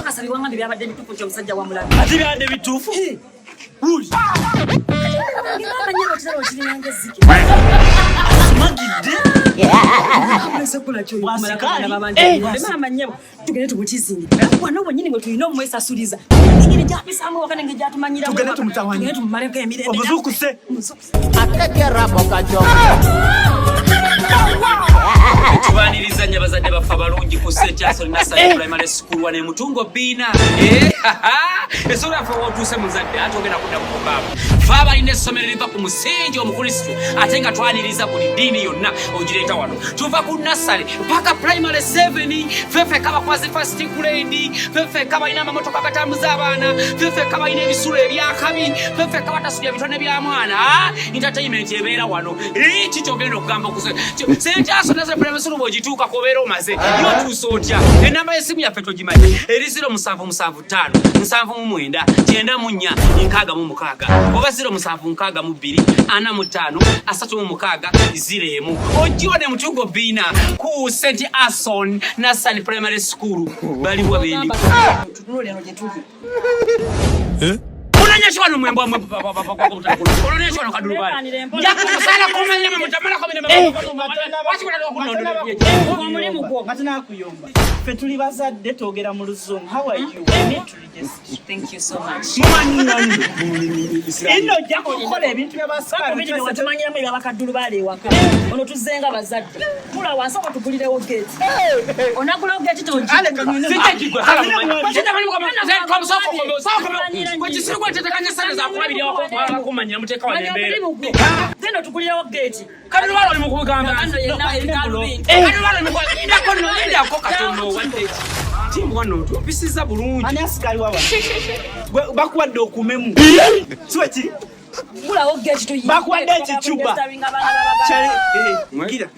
Okakasa biwangambye byabadde bituufu nti omusajja wamulabe? Ate byabadde bituufu. Wuli. Maama nnyabo, kirabo kiringanga ezzike. Asumagidde. Maama nnyabo, tugende tumutizinge wano bwennyini ngwe tulina omwesasuliza engeri gyapisaamu waka nenge gyatumanyiramu. Tugende tumutawanye. Tugende tumumaleko emirembe. Omuzuukuse. Tubaniriza nnyo abazadde baffe abalungi ku St Anthony Nursery Primary School wano e Mutungo Bbiina. Essomero yaffe wootuuse muzadde ate ogenda kudda kukukaaba. Fe abalina essomero eriva ku musingi omukristu ate nga twaniriza buli ddiini yonna ogireeta wano. Tuva ku nursery paka primary 7. Ffekka abakozi first grade, ffekka balina amamotoka agatambuza abaana, ffekka balina ebisulo ebyakabi, ffekka batasubya bitone bya mwana. Entertainment ebeera wano. Ki kyogenda okugamba okuse St Anthony Nursery Primary School bw'ogituuka kubeera omaze yotuusa otya? Enamba y'essimu yaffe togimanyi? Eri 0775 79 94 66 oba 0762 45 36 01. Ojjiwa ne Mutungo Bbiina ku St Anthony Nursery Primary School. Baliwa bendi? Tutunule eno gye tuli. Unanyesha wano mwembwa mwe unanyesha wano kadulubali njakusala kumanya mwe mutamala kumanya. Omulimu gwo. Nga tunakuyomba, ffe tuli bazadde, twogera mu Luzungu. How are you? We need to register. Thank you so much. Ino ojja kukola ebintu Bakubiri bye watumanyiramu ebyabakaddulu baali ewaka. Ono tuzzenga bazadde tula wansi oba tugulirewo geeti. Onagulawo geeti togi. Kisiru sente zakulabirira kumanyira muteeka wano embeera. Omulimu gwo, genda otugulirewo geeti. Kadulubali oli mukugamba. Kano yenna ebigaalubindi. Kadulubali oli mukugamba. Nno lindako katono. Wadde ki tiimu wano tumpisiza bulungi. Ani asikali wawa? Bakuwadde okumemu, siwe kiri? Gulawo geeti tuyinge. Bakuwadde ekicuba. Gira.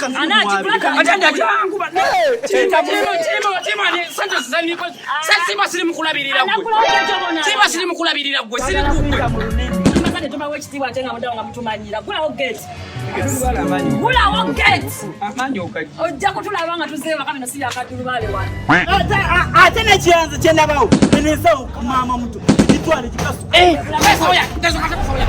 Atanda jangu tiimu ani sente zaniko simba siri mukulabirira gwe, simba siri mukulabirira gwe, siri gugwe. Amazadde tubawa ekitiibwa ate nga mudawo nga mutumanyira. Gulawo geeti, gulawo geeti. Amaanyi okajja. Ojja kutulaba nga tuzeeyo waka. Bino si byakaddulubaale wano. Ate nekiyanza kyendabawo enensawo maama muto gitwale kikasu. Pesa oya, tezo kata pesa oya.